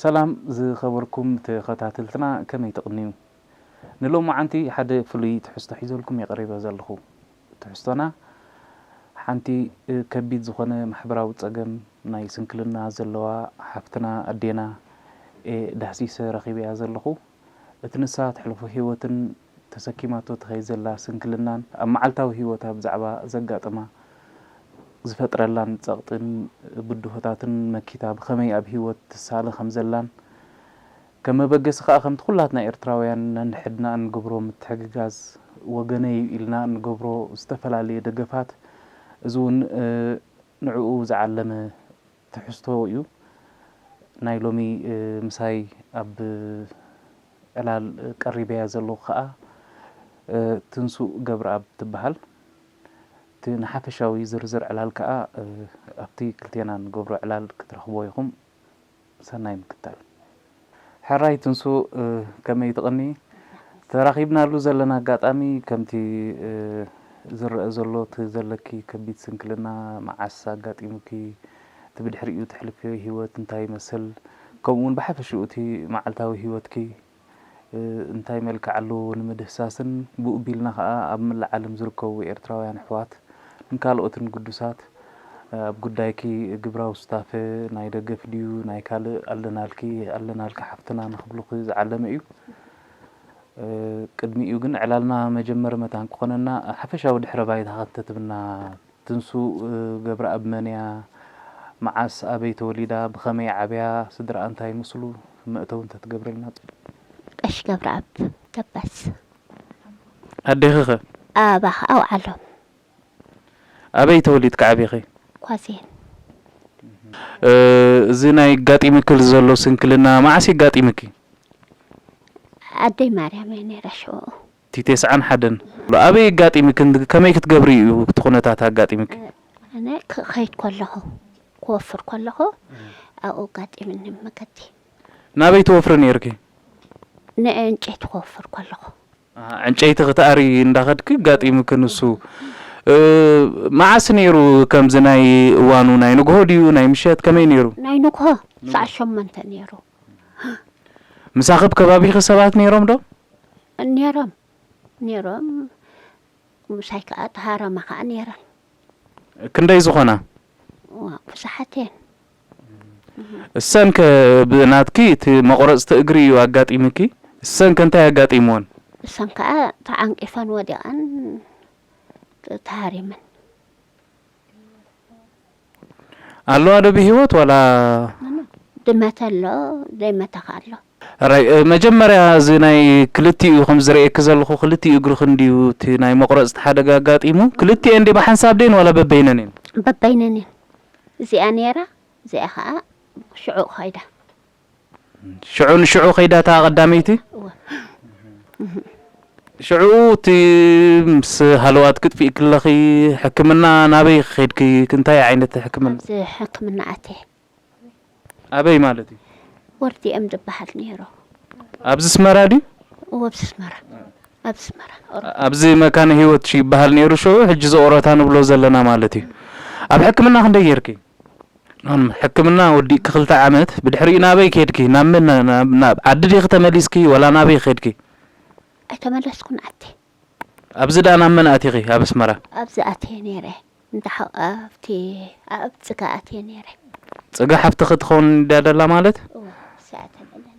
ሰላም ዝኸበርኩም ተኸታተልትና፣ ከመይ ትቕንዩ? ንሎማዓንቲ ሓደ ፍሉይ ትሕዝቶ ሒዘልኩም እየ ቀሪበ ዘለኹ። ትሕዝቶና ሓንቲ፣ እ፣ ከቢድ ዝኾነ ማሕበራዊ ጸገም ናይ ስንክልና ዘለዋ ሓፍትና ኣዴና እየ ዳህሲሰ ረኺበያ ዘለኹ። እቲ ንሳ ተሕልፎ ህይወትን ተሰኪማቶ ትኸይድ ዘላ ስንክልናን ኣብ መዓልታዊ ህይወታ ብዛዕባ ዘጋጥማ ዝፈጥረላን ጸቕጥን ብድሆታትን መኪታ ብኸመይ ኣብ ህይወት ትሳለ ከም ዘላን ከም መበገሲ ከኣ ከምቲ ኩላትና ኤርትራውያን ነንሕድና እንገብሮ ምትሕግጋዝ ወገነይ ኢልና እንገብሮ ዝተፈላለየ ደገፋት እዚ እውን፣ እ፣ ንዕኡ ዝዓለመ ትሕዝቶ እዩ። ናይ ሎሚ፣ እ፣ ምሳይ ኣብ ዕላል ቀሪበያ ዘለኹ ከኣ፣ እ፣ ትንሱ ገብረኣብ ትበሃል። እቲ ንሓፈሻዊ ዝርዝር ዕላል ከኣ፣ እ፣ ኣብቲ ክልቴና ንገብሮ ዕላል ክትረኽብዎ ኢኹም። ሰናይ ምክታል። ሕራይ ትንሱ፣ እ፣ ከመይ ትቕኒ? ተራኺብናሉ ዘለና ኣጋጣሚ ከምቲ፣ እ፣ ዝረአ ዘሎ እቲ ዘለኪ ከቢድ ስንክልና መዓስ ኣጋጢሙኪ? እቲ ብድሕሪኡ ተሕልፍዮ ህይወት እንታይ ይመስል? ከምኡ እውን ብሓፈሽኡ እቲ መዓልታዊ ህይወትኪ፣ እ፣ እንታይ መልክዕ ኣለዎ ንምድህሳስን ብኡ ቢልና ኸኣ ኣብ መላእ ዓለም ዝርከቡ ኤርትራውያን ኣሕዋት ንካልኦትን ግዱሳት፣ እ፣ ኣብ ጉዳይኪ ግብራዊ ሱታፌ ናይ ደገፍ ድዩ ናይ ካልእ ኣለናልኪ፣ ኣለናልኪ ሓፍትና ንኽብሉኺ ዝዓለመ እዩ። እ፣ ቅድሚኡ ግን ዕላልና መጀመሪ መታን ክኾነና ሓፈሻዊ ድሕረ ባይታ ከተትብና ትንሱ፣ እ፣ ገብረኣብ መን እያ? መዓስ ኣበይ ተወሊዳ? ብኸመይ ዓብያ? ስድራኣ እንታይ ይመስሉ? መእተዊ እንተትገብረልና ጽቡቕ። ቀሺ ገብረኣብ ደባስ። ኣዴኺ ኸ? ኣባኻ ኣውዓሎም። ኣበይ ተወሊድኪ ዓቢኺ? ኳዜን። እ፣ እዚ ናይ ኣጋጢምኪ ዘሎ ስንክልና መዓስ የጋጢምኪ? ኣደይ ማርያም እየ ነይረ ሽዑ። እቲ ተስዓን ሓደን። ኣበይ ኣጋጢምኪ? እንድ-፣ ከመይ ክትገብሪ እዩ እቲ ኩነታት ኣጋጢምኪ? ኣነ ክኸይድ ከለኹ፣ ክወፍር ከለኹ፣ ኣብኡ ኣጋጢምኒ መገዲ። ናበይ ትወፍሪ ነይርኪ? ንዕንጨይቲ ክወፍር ከለኹ። አ፣ ዕንጨይቲ ክትኣሪ እንዳኸድኪ ኣጋጢምኪ ንሱ። እ፣ መዓስ ነይሩ ከምዚ ናይ እዋኑ? ናይ ንግሆ ድዩ ናይ ምሸት? ከመይ ነይሩ? ናይ ንግሆ፣ ሰዓት ሸሞንተ ነይሩ። ምሳኺ ኣብ ከባቢኺ ሰባት ነይሮም ዶ? ነይሮም፣ ነይሮም። ምሳይ ከኣ ተሃረማ ከኣ ነይረን። ክንደይ ዝኾና? ዋ፣ ብዙሓት እየን። እሰን ከ ብናትኪ እቲ መቑረጽቲ እግሪ እዩ ኣጋጢምኪ? እሰን ከ እንታይ ኣጋጢምወን? እሰን ከኣ ተዓንቂፈን ወዲቐን፣ ተ-፣ ተሃሪመን። ኣለዋ ዶ ብህይወት ዋላ? ድመት ኣሎ፣ ዘይመተ ከኣ ኣሎ። ራይ፣ እ፣ መጀመርያ እዚ ናይ ክልቲኡ ከም ዝርእየኪ ዘለኹ ክልቲኡ እግርኺ እንድዩ እቲ ናይ መቑረጽቲ ሓደጋ ኣጋጢሙ? ክልቲኤን ድየ ብሓንሳብ ድየን ዋላ በበይነን እየን? በበይነን እየን። እዚኣ ነይራ፣ እዚኣ ኸኣ ሽዑ ኸይዳ። ሽዑ ንሽዑ ኸይዳ እታ ቀዳመይቲ? እወ። ሽዑ እቲ ምስ ሃለዋት ክትፍኢ ክለኺ ሕክምና ናበይ ኸድኪ? እንታይ ዓይነት ሕክምና? ኣብዚ ሕክምና ኣትየ። ኣበይ ማለት እዩ? ወርዲኦም ዝበሃል ነይሩ። ኣብዚ ኣስመራ ድዩ? እወ፣ ኣብዚ ኣስመራ። ኣብዚ ኣስመራ። ኦሮሞ። ኣብዚ መካነ ህይወት ይበሃል ነይሩ ሽዑ፣ ሕጂ ዘኦሮታ ንብሎ ዘለና ማለት እዩ። ኣብ ሕክምና ክንደይ ጌርኪ? ኣም፣ ሕክምና ወዲእኪ ክልተ ዓመት፣ ብድሕሪኡ ናበይ ከድኪ? ናብ መን? ናብ፣ ናብ ዓዲ ዲኺ ተመሊስኪ ወላ ናበይ ከድኪ? ኣይተመለስኩን ዓዲ። ኣብዚ ደኣ ናብ መን ኣቲኺ ኣብ ኣስመራ? ኣብዚ ኣትየ ነይረ። እንዳ ሓው-፣ ኣብቲ፣ ኣብ ጽጋ ኣትየ ነይረ። ጽጋ ሓፍትኺ ትኸውን ድያ ደላ ማለት? እወ፣ እዚኣ ተልዕለኒ።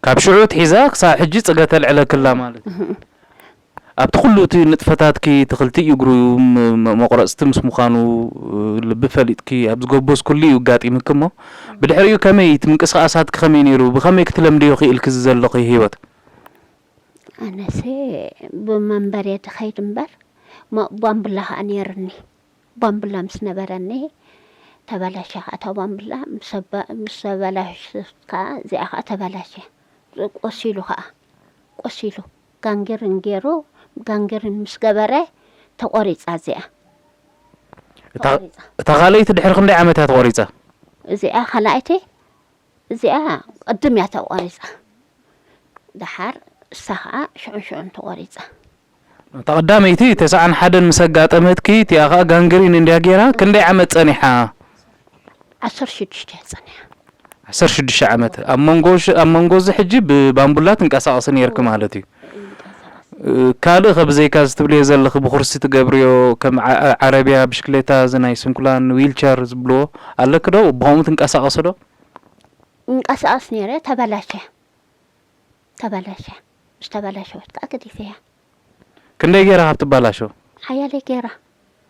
ካብ ሽዑ ኣትሒዛ ክሳብ ሕጂ ጽጋ ተልዕለኪ ኣላ ማለት? እህ። ኣብቲ ኩሉ እቲ ንጥፈታትኪ እቲ ክልቲኡ እግሩ ም-፣ ም-፣ መቑረጽቲ ምስ ምዃኑ ልቢ ፈሊጥኪ ኣብ ዝጎበዝኩሉ እዩ ኣጋጢምኪ እሞ፣ ብድሕሪኡ ከመይ እቲ ምንቅስቓሳትኪ ከመይ ነይሩ? ብኸመይ ክትለምድዮ ክኢልኪ እዚ ዘለኺ ህይወት? ኣነሲ ብመንበር እየ ዝኸይድ እምበር፣ ሞ-፣ ቧንቡላ ኸኣ ነይሩኒ። ቧንቡላ ምስ ነበረኒ፣ ተበላሸ ኸኣ እታ ቧንቡላ፣ ምስ ኣባ-፣ ምስ ተበላሸት ከኣ እዚኣ ኸኣ ተበላሸ። ቆሲሉ ኸኣ፣ ቆሲሉ። ጋንግሪን ገይሩ፣ ጋንግሪን ምስ ገበረ፣ ተቖሪጻ እዚኣ። እታ፣ ተቖሪጻ። እታ ካልኣይቲ ድሕሪ ክንደይ ዓመት እያ ተቖሪጻ? እዚኣ ካልኣይቲ፣ እዚኣ ቅድም እያ ተቖሪጻ። ደሓር እሳ ኸዓ ሽዑን ሽዑን ተቖሪጻ። እታ ቀዳመይቲ ተስዓን ሓደን ምስ ኣጋጠመትኪ፣ እቲኣ ኸዓ ጋንግሪን እንድያ ገይራ፣ ክንደይ ዓመት ጸኒሓ? ዓሰርተ ሽዱሽተ እያ ጸኒሓ። ዓሰርተ ሽዱሽተ ዓመት። ኣብ መንጎ ሽ-፣ ኣብ መንጎ እዚ ሕጂ ብባምቡላ ትንቀሳቐሲ ነይርኪ ማለት እዩ። እ፣ ካልእ ከ ብዘይካ እዚ ትብልዮ ዘለኺ ብኹርሲ ትገብርዮ፣ ከም ዓ-፣ ዓረብያ፣ ብሽክሌታ፣ እዚ ናይ ስንኩላን፣ ዊልቸር ዝብልዎ ኣለኪ ዶ? ብኸምኡ ትንቀሳቐሲ ዶ? እንቀሳቐስ ነይረ፣ ተበላሸ። ተበላሸ። ምስ ተበላሸወት ከኣ ገዲፈያ። ክንደይ ገይራ ካብ ትበላሾ? ሓያለይ ገይራ።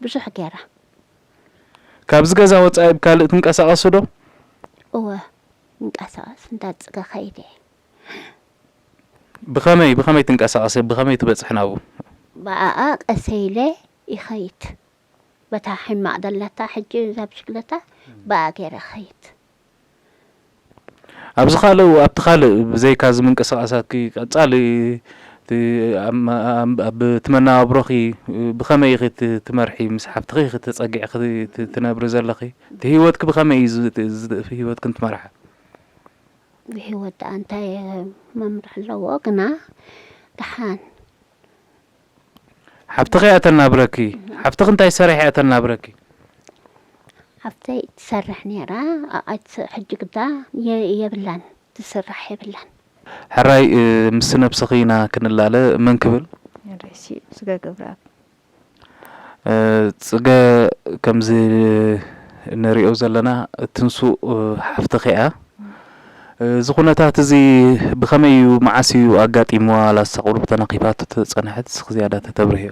ብዙሕ ገይራ። ካብዚ ገዛ ወጻኢ ብካልእ ትንቀሳቐሲ ዶ? እወ፣ እንቀሳቐስ፣ እንዳ ጽገ ከይደ። ብኸመይ፣ ብኸመይ ትንቀሳቐሲ? ብኸመይ ትበጽሒ ናብኡ? ብኣኣ ቀሰ ኢለ ይኸይድ። በታ ሕማቕ ዘለታ ሕጂ እዛ ብሽክለታ ብኣ ገይረ እኸይድ። ኣብዚ ካልእ፣ ኣብቲ ካልእ ብዘይካ እዚ ምንቅስቓሳትኪ ቀጻሊ እቲ ኣብ፣ ኣብ፣ ኣብ እቲ መነባብሮኺ ብኸመይ ኢኺ ት-፣ ትመርሒ? ምስ ሓፍትኺ ኢኺ ተጸጊዕኺ ት-፣ ትነብሪ ዘለኺ? እቲ ህይወትኪ ብኸመይ እዩ ዝ-፣ ዝ-፣ ህይወትክን ትመርሓ? ብህይወት ደኣ እንታይ መምርሒ ኣለዎ ግና ደሓን ሓብትኺ እያ ተናብረኪ። ሓብትኺ እንታይ ሰሪሐ እያ ተናብረኪ? ሓፍተይ ትሰርሕ ነይራ፣ ኣ-፣ ኣይትስ-፣ ሕጂ ግዳ የ-፣ የብላን፣ ትስራሕ የብላን። ሕራይ፣ እ፣ ምስ ነብስኺ ኢና ክንላለ መን ክብል? ሕራይ፣ ሲ-፣ ስጋ ገብረኣብ። እ፣ ጽገ፣ ከምዚ ንሪኦ ዘለና ትንሱ፣ እ፣ ሓፍትኺ እያ። እዚ ኩነታት እዚ ብኸመይ እዩ፣ መዓስ እዩ ኣጋጢምዋ? ላሳ ቁሩብ ተነኺፋቶ ተጸንሐት፣ እስኺ ዝያዳ ተተብርህዮ።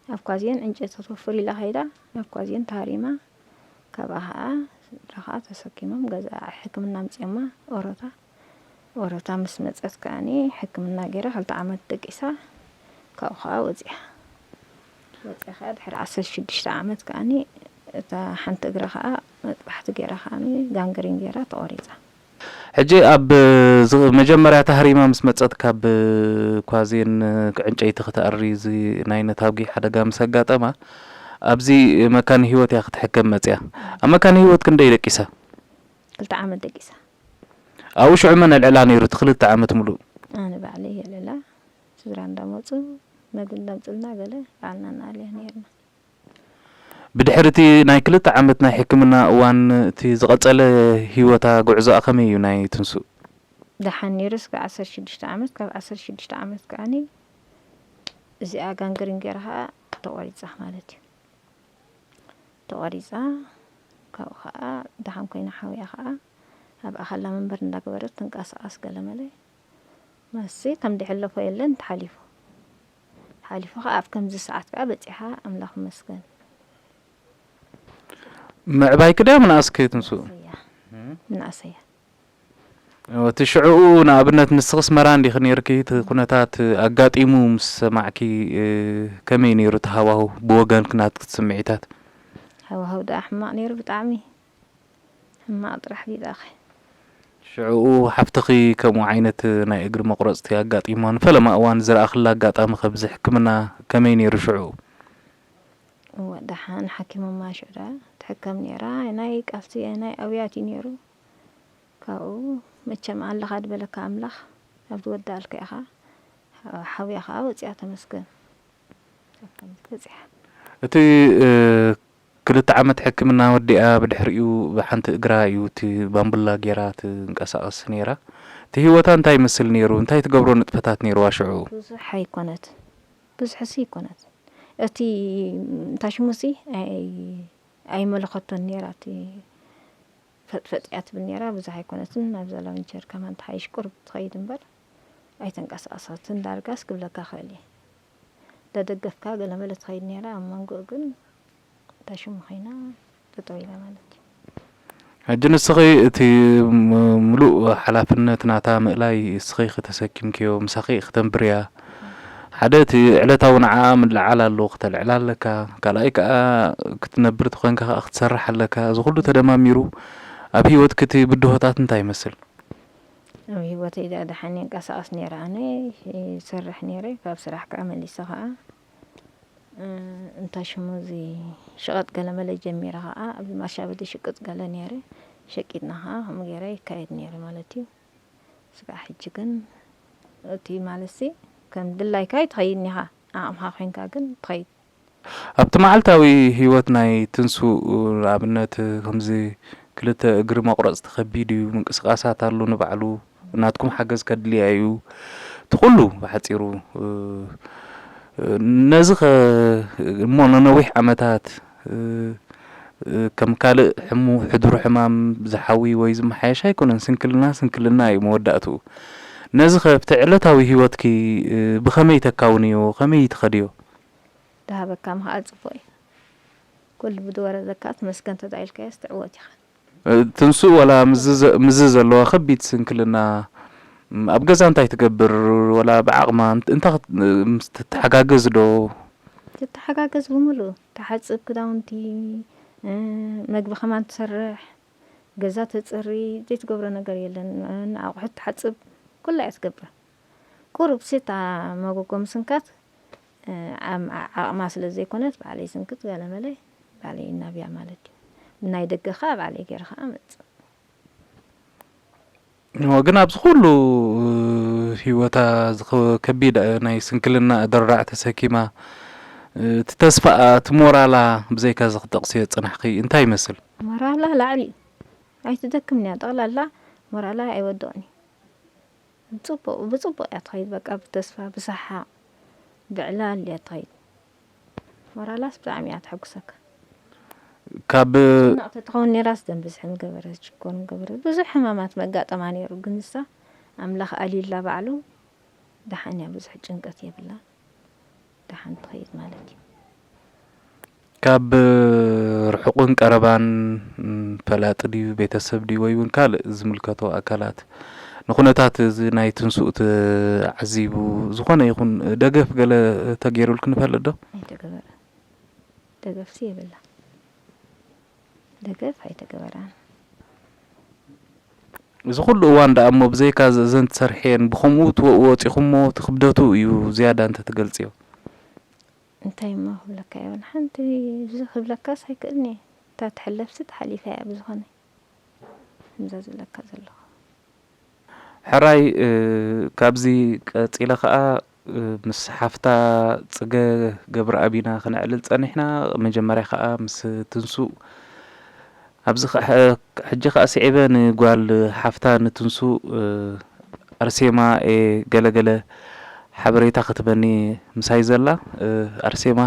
ኣብ ኳዝየን ዕንጨይቲ ክትወፍር ኢላ ከይዳ፣ ናብ ኳዝየን ተሃሪማ፣ ካብኣ ኸዓ ስድራ ኸዓ ተሰኪሞም ገዛ ሕክምና ኣምጺኦማ፣ ኦሮታ። ኦሮታ ምስ መጸት ከኣኒ ሕክምና ገይራ ክልተ ዓመት ደቂሳ፣ ካብኡ ኸዓ ወጺኣ። ወጺኣ ኸዓ ድሕሪ ዓሰርተ ሽዱሽተ ዓመት ከኣኒ እታ ሓንቲ እግራ ኸዓ መጥባሕቲ ገይራ ከኣኒ ጋንግሪን ገይራ ተቖሪጻ። ሕጂ ኣብ ዝ-፣ መጀመርያ ተሃሪማ ምስ መጸት ካብ ኳዜን ዕንጨይቲ ክትኣሪ እዚ ናይ ነታጒ ሓደጋ ምስ ኣጋጠማ፣ ኣብዚ መካነ ህይወት እያ ክትሕከም መጽያ። ኣብ መካነ ህይወት ክንደይ ደቂሳ? ክልተ ዓመት ደቂሳ። ኣብኡ ሽዑ መን ኣልዕላ ነይሩ እቲ ክልተ ዓመት ሙሉእ? ኣነ ባዕለይ የልዕላ። ስድራ እንዳመጹ መግቢ እንዳምጽልና ገለ ባዕልና ንኣልያ ነይርና። ብድሕሪ እቲ ናይ ክልተ ዓመት ናይ ሕክምና እዋን፣ እቲ ዝቐጸለ ህይወታ፣ ጉዕዞኣ ከመይ እዩ ናይ ትንሱ? ደሓን ነይሩ እስከ ዓሰርተ ሽዱሽተ ዓመት፣ ካብ ዓሰርተ ሽዱሽተ ዓመት ከኣኒ እዚኣ ጋንግሪን ገይራ ኸኣ ተቖሪጻ ማለት እዩ። ተቖሪጻ፣ ካብኡ ኸኣ ደሓን ኮይና ሓውያ ኸኣ ኣብ ኣኸላ መንበር እንዳገበረት ትንቀሳቐስ ገለመለ። መሲ ከም ድሕለፎ የለን፣ ተሓሊፉ። ሓሊፉ ኸኣ ኣብ ከምዚ ሰዓት ከኣ በጺሓ፣ ኣምላኽ ይመስገን። ምዕባይኪ ድያ ምንኣስኪ ትንሱ? እያ፣ ምንኣሰያ። እቲ ሽዕኡ ንኣብነት ንስኺ ኣስመራ እንዲኺ ነይርኪ፣ እቲ ኩነታት ኣጋጢሙ ምስ ሰማዕኪ፣ እ፣ ከመይ ነይሩ እቲ ሃዋሁ ብወገንኪ ናትኪ ስምዒታት? ሃዋሁ ደኣ ሕማቕ ነይሩ ብጣዕሚ። ሕማቕ ጥራሕ ዲዳኺ። ሽዕኡ ሓፍትኺ ከምኡ ዓይነት ናይ እግሪ መቑረጽቲ ኣጋጢሞ ንፈለማ እዋን ዝረኣኽላ ኣጋጣሚ ከብዚ ሕክምና ከመይ ነይሩ ሽዕኡ? እወ፣ ደሓን ሓኪሞማ ሽዑ ደኣ ትሕከም ነይራ። ናይ ቃልሲ፣ ናይ ኣብያት እዩ ነይሩ። ካብኡ መቸም ኣለኻ ድበለካ ኣምላኽ፣ ኣብ ዝወዳእልካ ኢኻ። ሓውያ ኸዓ ወፂኣ፣ ተመስገን። ወፂኣ። እቲ፣ እ፣ ክልተ ዓመት ሕክምና ወዲኣ፣ ብድሕሪኡ ብሓንቲ እግራ እዩ እቲ ባምቡላ ገይራ ትንቀሳቐስ ነይራ። እቲ ህይወታ እንታይ ይመስል ነይሩ? እንታይ ትገብሮ ንጥፈታት ነይርዋ ሽዑ? ብዙሕ ኣይኮነት። ብዙሕሲ ኣይኮነት። እቲ እንታ ሽሙሲ ኣይ-፣ ኣይመለኸቶን ነይራ። እቲ ፈጥፈጥ እያ ትብል ነይራ። ብዙሕ ኣይኮነትን። ናብዛ ላውንቸር ከማን ትሓይሽ ቁሩብ ትኸይድ እምበር ኣይተንቀሳቐሰትን። ዳርጋስ ክብለካ ክእል እየ። ደደገፍካ ገለመለ ትኸይድ ነይራ። ኣብ መንጎ ግን እታ ሽሙ ኸይና ጠጠው ኢላ ማለት እዩ። ሕጂ ንስኺ እቲ ም-፣ ምሉእ ሓላፍነት ናታ ምእላይ እስኺ ኢኺ ተሰኪምክዮ፣ ምሳኺ ኢኺ ተንብርያ። ሓደ እቲ ዕለታዊ ንዓኣ ምልዓል ኣለዎ፣ ክተልዕላ ኣለካ። ካልኣይ ከኣ ክትነብር ተኾንካ ከኣ ክትሰርሕ ኣለካ። እዚ ኩሉ ተደማሚሩ ኣብ ህይወትኪ እቲ ብድሆታት እንታይ ይመስል? ኣብ ህይወተይ ደኣ ደሓን እየ፣ እንቀሳቐስ ነይረ፣ ኣነ ይሰርሕ ነይረ። ካብ ስራሕ ከኣ መሊሰ ከኣ እ፣ እንታይ ሽሙ እዚ ሸቐጥ ገለመለ ጀሚረ ኸዓ፣ ኣብዚ ማርሻ በዲ ሽቅጥ ገለ ነይረ፣ ሸቂጥና ኸዓ ከምኡ ገይረ ይካየድ ነይረ ማለት እዩ። ስጋዕ ሕጂ ግን እቲ ማለትሲ ከም ድላይካ ኣይትኸይድን ኢኻ፣ ዓቕምኻ ኮይንካ ግን ትኸይድ። ኣብቲ መዓልታዊ ህይወት ናይ ትንሱ፣ ንኣብነት ከምዚ ክልተ እግሪ መቑረጽቲ ከቢድ እዩ፣ ምንቅስቓሳት ኣሎ ንባዕሉ፣ ናትኩም ሓገዝ ከድልያ እዩ። እቲ ኩሉ ብሓጺሩ፣ እ፣ እ፣ ነዚ ኸ እሞ ንነዊሕ ዓመታት፣ እ፣ እ፣ ከም ካልእ ሕሙ-፣ ሕዱር ሕማም ዝሓዊ ወይ ዝመሓየሽ ኣይኮነን። ስንክልና፣ ስንክልና እዩ መወዳእትኡ። ነዚ ኸ ኣብቲ ዕለታዊ ህይወትኪ፣ እ፣ ብኸመይ ተካውንዮ? ከመይ ትኸድዮ? ዝሃበካ ምኽኣል ጽቡቕ እዩ። ኩሉ ብዝወረደካ ተመስገን ተዳኢልካዮስ ትዕወት ኢኻ። እ፣ ትንሱ ወላ ምስዚ ዘ-፣ ምስዚ ዘለዋ ከቢድ ስንክልና፣ ም፣ ኣብ ገዛ እንታይ ትገብር? ወላ ብዓቕማ እንት-፣ እንታይ ክት-፣ ምስ ትተሓጋገዝ ዶ? ትተሓጋገዝ ብምሉእ። ትሓጽብ ክዳውንቲ፣ እ፣ መግቢ ከማን ትሰርሕ፣ ገዛ ተጽሪ፣ ዘይትገብሮ ነገር የለን። ን-፣ ንኣቑሑት ትሓጽብ፣ ኩላ እያ ትገብር። ቁሩብ ሲ እታ መጎጎ ምስንካት፣ እ፣ ዓም-፣ ዓ-፣ ዓቕማ ስለ ዘይኮነት ባዕለይ ስንክት ገለመለ ባዕለይ እናብያ ማለት እዩ። ናይ ደገ ኸኣ ባዕለይ ገይረ ኸኣ እመጽእ። እዎ፣ ግን ኣብዚ ኩሉ፣ እ፣ ህይወታ ዝኸ-፣ ከቢድ፣ እ፣ ናይ ስንክልና ድራዕ ተሰኪማ፣ እ፣ እቲ ተስፋኣ፣ እቲ ሞራላ ብዘይካ እዚ ክጠቕስዮ ዝጸናሕኪ እንታይ ይመስል? ሞራላ ላዕሊ እዩ። ኣይትደክምን እያ። ጠቕላላ ሞራላ ኣይወድቕን እዩ። ብጽቡቕ፣ ብጽቡቕ እያ ትኸይድ። በቃ ብተስፋ፣ ብሰሓቕ፣ ብዕላል እያ ትኸይድ። ሞራላስ ብጣዕሚ እያ ተሐጉሰካ። ካብ ትጨነቕ ተትኸውን ነይራስ ደም ብዝሒ ምገበረት፣ ሽኮር ምገበረት፣ ብዙሕ ሕማማት መጋጠማ ነይሩ። ግን ንሳ ኣምላኽ ኣልዩላ ባዕሉ ደሓን እያ፣ ብዙሕ ጭንቀት የብላን። ደሓን ትኸይድ ማለት እዩ። ካብ ርሑቕን ቀረባን፣ ም፣ ፈላጢ ድዩ፣ ቤተሰብ ድዩ፣ ወይ እውን ካልእ ዝምልከቶ ኣካላት ንኩነታት እዚ ናይ ትንሱእ ተዓዚቡ ዝኾነ ይኹን ደገፍ ገለ ተገይሩልክን ይፈልጥ ዶ? ኣይተገበረን። ደገፍሲ የብላን። ደገፍ ኣይተገበራን። እዚ ኩሉ እዋን ደኣ እሞ ብዘይካ ዘ-፣ እዘን ትሰርሕየን ብኸምኡ ትወ-፣ ወጺኹሞ እቲ ክብደቱ እዩ ዝያዳ እንተ ትገልጽዮ። እንታይ እሞ ክብለካ እየ፣ ወላ ሓንቲ እዚ ክብለካስ ኣይክእልን እየ። እታ ትሕለፍሲ ተሓሊፋ እያ ብዝኾነ። ከምዛ ዝብለካ ዘለኹ። ሕራይ፣ እ፣ ካብዚ ቀጺለ ኸኣ፣ እ፣ ምስ ሓፍታ ጽገ ገብረኣብ ኢና ክነዕልል ጸኒሕና። መጀመርያ ኸኣ ምስ ትንሱእ ኣብዚ ኸ-፣ ሐ-፣ ሕጂ ኸኣ ስዒበ ንጓል ሓፍታ ንትንሱ፣ እ፣ ኣርሴማ እየ ገለ ገለ ሓበሬታ ክትበኒ ምሳይ ዘላ። እ፣ ኣርሴማ፣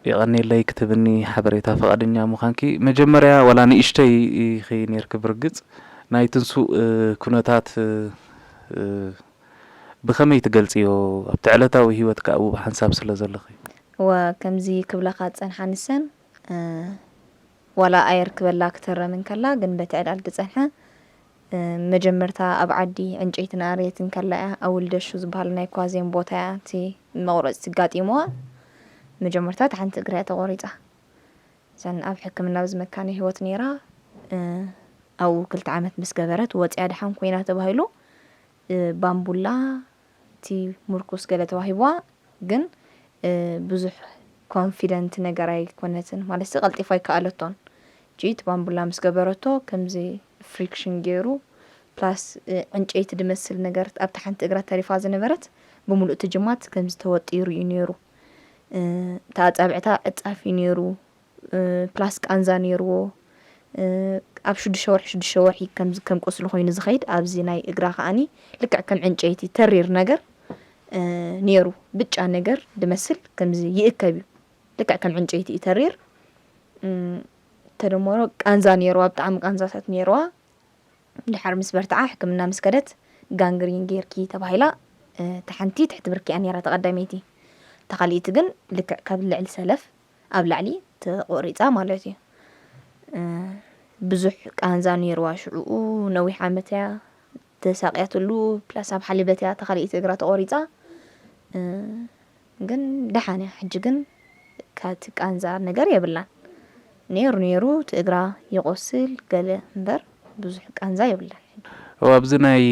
የቐንየለይ ክትብኒ ሓበሬታ ፍቓደኛ ምዃንኪ። መጀመርያ ዋላ ንእሽተይ ኢኺ ኔርኪ ብርግጽ። ናይ ትንሱ፣ እ፣ ኩነታት፣ እ፣ እ፣ ብኸመይ ትገልጽዮ? ኣብቲ ዕለታዊ ህይወት ከኣ ኣብኡ ብሓንሳብ ስለ ዘለኺ። እወ፣ ከምዚ ክብለኻ ዝጸንሓ ንሰን፣ እ፣ ዋላ ኣየር ክበላ ክተረም እንከላ፣ ግን በቲ ዕላል ዝጸንሐ፣ እ፣ መጀመርታ ኣብ ዓዲ ዕንጨይቲ ንኣርየት እንከላ እያ፣ ኣብ ውልደሹ ዝበሃል ናይ ኳዜን ቦታ እያ፣ እቲ መቑረጽቲ ኣጋጢምዋ። መጀመርታ እታ ሓንቲ እግራ እያ ተቖሪጻ። እዘን ኣብ ሕክምና ኣብዚ መካነ ህይወት ነይራ፣ እ፣ ኣብኡ ክልተ ዓመት ምስ ገበረት ወጺኣ ደሓን ኮይና ተባሂሉ፣ እ፣ ባምቡላ እቲ ምርኩስ ገለ ተዋሂብዋ፣ ግን፣ እ፣ ብዙሕ ኮንፊደንት ነገር ኣይኮነትን፣ ማለትሲ ቀልጢፋ ኣይከኣለቶን። እቲ ባምቡላ ምስ ገበረቶ ከምዚ ፍሪክሽን ገይሩ፣ ፕላስ፣ እ፣ ዕንጨይቲ ዝመስል ነገር ኣብታ ሓንቲ እግራ ተሪፋ ዝነበረት ብምሉእ እቲ ጅማት ከምዚ ተወጢሩ እዩ ነይሩ። እ፣ እቲ ኣጻብዕታ ዕጻፍ እዩ ነይሩ። እ፣ ፕላስ ቃንዛ ነይርዎ። እ፣ ኣብ ሽዱሽተ ወርሒ፣ ሽዱሽተ ወርሒ ከም፣ ከም ቁስሊ ኮይኑ ዝኸይድ፣ ኣብዚ ናይ እግራ ከኣኒ ልክዕ ከም ዕንጨይቲ ተሪር ነገር፣ እ፣ ነይሩ። ብጫ ነገር ዝመስል ከምዚ ይእከብ እዩ። ልክዕ ከም ዕንጨይቲ እዩ ተሪር። እም፣ ተደመሮ ቃንዛ ነይርዋ፣ ብጣዕሚ ቃንዛታት ነይርዋ። ድሓር ምስ በርትዓ ሕክምና ምስ ከደት ጋንግሪን ጌርኪ ተባሂላ፣ እ፣ እታ ሓንቲ ትሕቲ ብርኪ እያ ነይራ፣ እታ ቀዳመይቲ። እታ ካልኣይቲ ግን ልክዕ ካብ ልዕሊ ሰለፍ ኣብ ላዕሊ ተቖሪጻ ማለት እዩ። እ፣ ብዙሕ ቃንዛ ነይርዋ ሽዑኡ፣ ነዊሕ ዓመት እያ ተሳቕያትሉ፣ ፕላስ ኣብ ሓሊበት እያ እታ ካልኣይቲ እግራ ተቖሪጻ። እ፣ ግን ደሓን እያ። ሕጂ ግን ካቲ ቃንዛ ነገር የብላን። ነይሩ ነይሩ እቲ እግራ ይቆስል ገለ እምበር ብዙሕ ቃንዛ የብላን። እው፣ ኣብዚ ናይ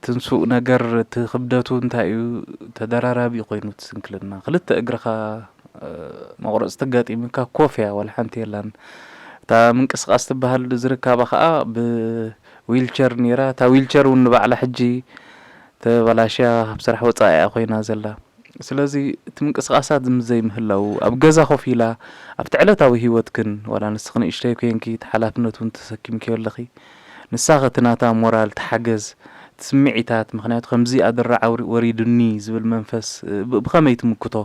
ትንሱእ ነገር እቲ ክብደቱ እንታይ እዩ? ተደራራቢ ኮይኑ እቲ ስንክልና። ክልተ እግርኻ፣ እ፣ መቑረጽቲ ኣጋጢሙካ ኮፍ እያ፣ ዋላ ሓንቲ የላን። እታ ምንቅስቓስ ትበሃል ዝርካባ ኸኣ ብዊልቸር ነይራ። እታ ዊልቸር እውን ንባዕላ ሕጂ ተበላሽያ፣ ካብ ስራሕ ወጻኢ እያ ኮይና ዘላ። ስለዚ እቲ ምንቅስቓሳት ምስ ዘይምህላዉ፣ ኣብ ገዛ ኮፍ ኢላ ኣብቲ ዕለታዊ ህይወትክን፣ ዋላ ንስኺ ንእሽተይ ኮይንኪ እቲ ሓላፍነት እውን ተሰኪምክዮ ኣለኺ፣ ንሳ ኸ እቲ ናታ ሞራል፣ እቲ ሓገዝ፣ እቲ ስምዒታት፣ ምኽንያቱ ከምዚ ኣደራዕ ኣውሪ-፣ ወሪዱኒ ዝብል መንፈስ ብ-፣ ብኸመይ ትምክቶ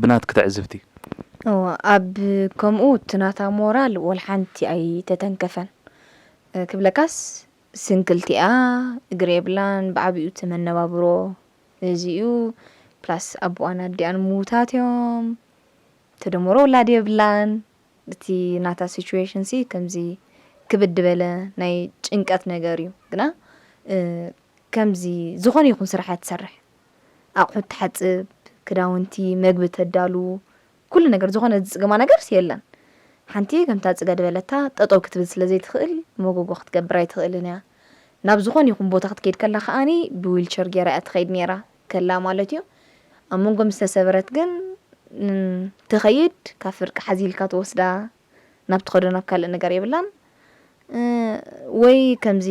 ብናትኪ ትዕዝብቲ? እወ፣ ኣብ ከምኡ እቲ ናታ ሞራል ወላ ሓንቲ ኣይተተንከፈን። እ፣ ክብለካስ ስንክልቲ'ያ፣ እግሪ የብላን፣ ብዓቢኡ እቲ መነባብሮ እዚ እዩ። ፕላስ ኣቦኣን ኣዲኣን ምዉታት እዮም። ተደመሮ ውላድ የብላን። እቲ ናታ ሲቹዌሽን ሲ ከምዚ ክብድ በለ ናይ ጭንቀት ነገር እዩ። ግና፣ እ፣ ከምዚ ዝኾነ ይኹን ስራሕ እያ ትሰርሕ። ኣቑሑት ትሓጽብ፣ ክዳውንቲ፣ መግቢ ተዳሉ፣ ኩሉ ነገር ዝኾነ ዝጽገማ ነገርስ የለን። ሓንቲ ከምታ ጽገ ዝበለታ ጠጠው ክትብል ስለ ዘይትኽእል መጎጎ ክትገብር ኣይትኽእልን እያ። ናብ ዝኾነ ይኹን ቦታ ክትከይድ ከላ ከኣኒ ብዊልቸር ጌራ እያ ትኸይድ ኔራ፣ ከላ ማለት እዩ። ኣብ መንጎ ምስ ተሰበረት ግን፣ ን-፣ ትኸይድ፣ ካብ ፍርቂ ሓዚልካ ትወስዳ፣ ናብ ትኸዶ ናብ ካልእ ነገር የብላን። እ፣ ወይ ከምዚ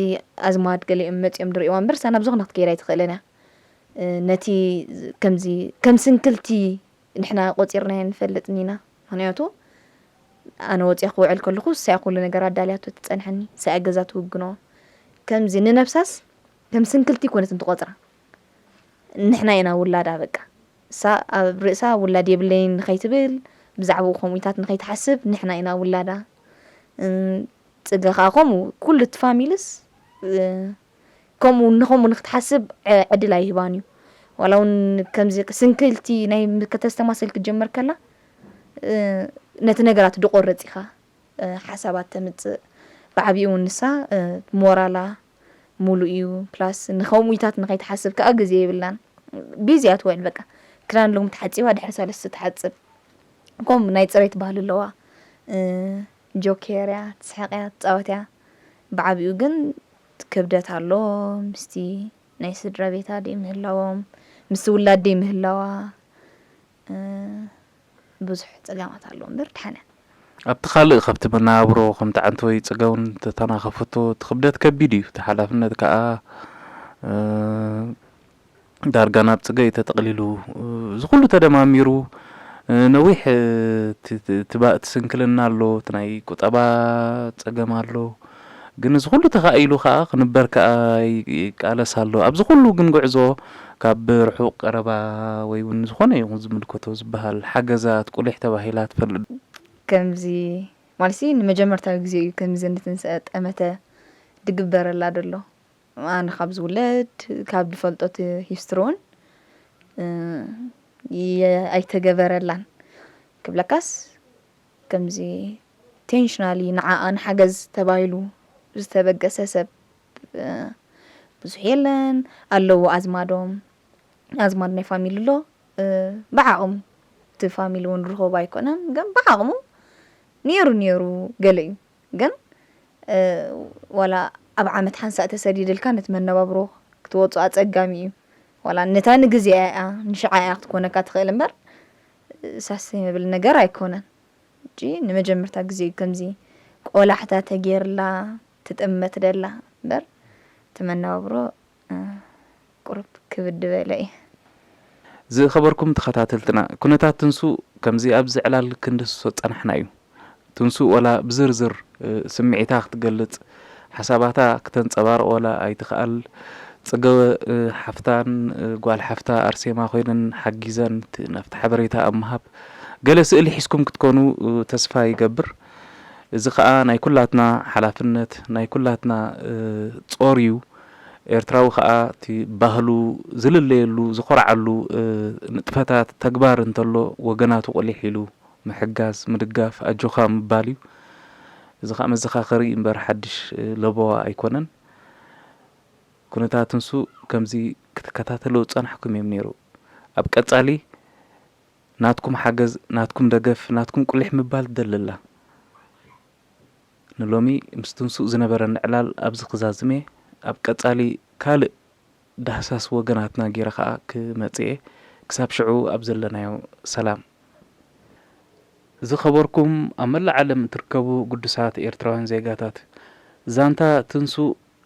ኣዝማድ ገሊኦም መጺኦም ድርእይዋ እምበር፣ እሳ ናብ ዝኾነ ክትከይድ ኣይትኽእልን እያ። እ፣ ነቲ ከምዚ ከም ስንክልቲ ንሕና ቆጺርናዮ ንፈልጥን ኢና። ምኽንያቱ ኣነ ወጺኣ ክውዕል ከለኹ፣ እሳ እያ ኩሉ ነገር ኣዳልያቶ ትጸንሐኒ፣ እሳ እያ ገዛ ትውግኖ። ከምዚ ንነብሳስ ከም ስንክልቲ ኮነት እንትቆጽራ። ንሕና ኢና ውላዳ በቃ። እሳ ኣብ ርእሳ ውላድ የብለይን ንኸይትብል፣ ብዛዕባኡ ከምኡታት ንኸይትሓስብ ንሕና ኢና ውላዳ። እም፣ ጽገ ከኣ ከምኡ፣ ኩሉ እቲ ፋሚልስ፣ እ፣ ከምኡ ንኸምኡ ንክትሓስብ ዕ-፣ ዕድል ኣይህባን እዩ። ዋላ እውን ከምዚ ስንክልቲ ናይ ም-፣ ከተስተማስል ክትጀምር ከላ፣ እ፣ ነቲ ነገራት ድቆርጽ ኢኻ፣ እ፣ ሓሳባት ተምጽእ። ብዓቢኡ እውን ንሳ፣ እ፣ ሞራላ ሙሉእ እዩ። ፕላስ ንኸምኡታት ንኸይትሓስብ ከኣ ግዜ የብላን። ቢዚ እያ ትውዕል በቃ። ክዳን ሎሚ ተሓጺባ ድሕሪ ሰለስተ ትሓጽብ። ከምኡ ናይ ጽሬት ባህሊ ኣለዋ። እ፣ ጆኬር እያ፣ ትስሕቕ እያ፣ ትጻወት እያ። ብዓቢኡ ግን ክብደት ኣሎ፣ ምስቲ ናይ ስድራ ቤታ ደይ ምህላዎም፣ ምስቲ ውላድ ደይ ምህላዋ፣ እ፣ ብዙሕ ጸገማት ኣሎ እምበር ደሓን እያ። ኣብቲ ካልእ ካብቲ መነባብሮ ከምቲ ዓንተወይ ጽገውን ተተናኸፈቶ፣ እቲ ክብደት ከቢድ እዩ። እቲ ሓላፍነት ከኣ፣ እ፣ ዳርጋ ናብ ጽገ እዩ ተጠቕሊሉ። እዚ ኩሉ ተደማሚሩ፣ እ፣ ነዊሕ፣ እ፣ እቲ፣ እቲ፣ እቲ ባ-፣ እቲ ስንክልና ኣሎ፣ እቲ ናይ ቁጠባ ጸገም ኣሎ። ግን እዚ ኩሉ ተኻኢሉ ከኣ ክንበር ከኣ ይ-፣ ይቃለስ ኣሎ። ኣብዚ ኩሉ ግን ጉዕዞ ካብ ርሑቕ ቀረባ ወይ እውን ዝኾነ ይኹን ዝምልከቶ ዝበሃል ሓገዛት ቁሊሕ ተባሂላ ትፈልጥ? ከምዚ ማለትሲ ንመጀመርታ ግዜ እዩ ከምዚ ንትንስኣ ጠመተ ድግበረላ ደሎ። ኣነ ካብ ዝውለድ፣ ካብ ዝፈልጦ እቲ ሂስትሪ እውን፣ እ፣ የ-፣ ኣይተገበረላን ክብለካስ፣ ከምዚ ኢንቴንሽናሊ ንዓኣ ንሓገዝ ተባሂሉ ዝተበገሰ ሰብ፣ እ፣ ብዙሕ የለን። ኣለዉ ኣዝማዶም፣ ኣዝማድ ናይ ፋሚሊ ኣሎ። እ፣ ብዓቕሙ፣ እቲ ፋሚሊ እውን ርኹብ ኣይኮነን፣ ግን ብዓቕሙ ነይሩ፣ ነይሩ ገለ እዩ። ግን፣ እ፣ ዋላ ኣብ ዓመት ሓንሳእ ተሰዲድልካ ነቲ መነባብሮ ክትወጾ ኣጸጋሚ እዩ። ዋላ ነታ ንግዜኣ እያ፣ ንሽዓ እያ ክትኮነካ ትኽእል እምበር፣ ሳስተይነብል ነገር ኣይኮነን። ሕጂ ንመጀመርታ ግዜ እዩ ከምዚ ቆላሕታ ተገይርላ ትጥመት ደላ እምበር፣ እቲ መነባብሮ፣ እ፣ ቁሩብ ክብድ ዝበለ እዩ። ዝኸበርኩም ተኸታተልትና፣ ኩነታት ትንሱ ከምዚ ኣብዚ ዕላል ክንድህስሶ ዝጸናሕና እዩ። ትንሱ ወላ ብዝርዝር፣ እ፣ ስምዒታ ክትገልጽ፣ ሓሳባታ ክተንጸባርቕ ወላ ኣይትኽኣል። ጽገ፣ እ፣ ሓፍታን፣ እ፣ ጓል ሓፍታ ኣርሴማ ኮይነን ሓጊዘን እቲ፣ ናብቲ ሓበሬታ ኣብ ምሃብ ገለ ስእሊ ሒዝኩም ክትኮኑ፣ እ፣ ተስፋ ይገብር። እዚ ኸኣ ናይ ኩላትና ሓላፍነት፣ ናይ ኩላትና፣ እ፣ ጾር እዩ። ኤርትራዊ ኸኣ እቲ ባህሉ ዝልለየሉ፣ ዝኾርዓሉ፣ እ፣ ንጥፈታት፣ ተግባር እንተሎ ወገናቱ ቁሊሕ ኢሉ ምሕጋዝ፣ ምድጋፍ፣ ኣጆኻ ምባል እዩ። እዚ ኸኣ መዘኻኸሪ እምበር ሓድሽ፣ እ፣ ለበዋ ኣይኮነን። ኩነታት ትንሱ ከምዚ ክትከታተሉ ዝጸናሕኩም እዮም ነይሩ። ኣብ ቀጻሊ ናትኩም ሓገዝ፣ ናትኩም ደገፍ፣ ናትኩም ቁሊሕ ምባል ትደሊ ኣላ። ንሎሚ ምስ ትንሱእ ዝነበረኒ ዕላል ኣብዚ ክዛዝም እየ። ኣብ ቀጻሊ ካልእ ዳህሳስ ወገናትና ገይረ ኸኣ ክመጽእ እየ። ክሳብ ሽዑ ኣብ ዘለናዮ ሰላም። ዝኸበርኩም ኣብ መላእ ዓለም እትርከቡ ግዱሳት ኤርትራውያን ዜጋታት፣ ዛንታ ትንሱ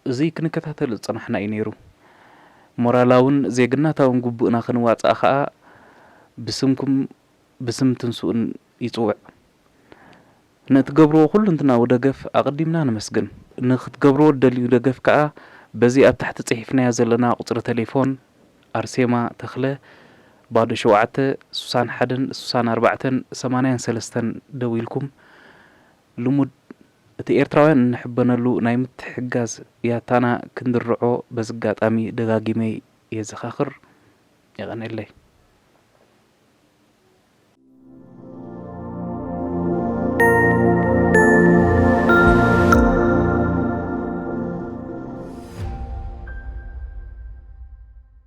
እዚ ክንከታተል ዝጸናሕና እዩ ነይሩ። ሞራላውን ዜግናታውን ግቡእና ክንዋጻእ ኸኣ ብስምኩም ብስም ትንስኡን ይጽውዕ። ንእትገብርዎ ኩሉንትናዊ ደገፍ ኣቐዲምና ነመስግን። ንክትገብርዎ እትደልዩ ደገፍ ከኣ በዚ ኣብ ታሕቲ ጽሒፍናዮ ዘለና ቁጽሪ ተሌፎን ኣርሴማ ተኽለ ባዶ ሸውዓተ፣ ስሳን ሓደን፣ ስሳን ኣርባዕተን፣ ሰማንያን ሰለስተን ደዊልኩም ልሙድ እቲ ኤርትራውያን እንሕበነሉ ናይ ምትሕግጋዝ ያታና ክንድርዖ በዚ ኣጋጣሚ ደጋጊመ የዘኻኽር። የቐንየለይ።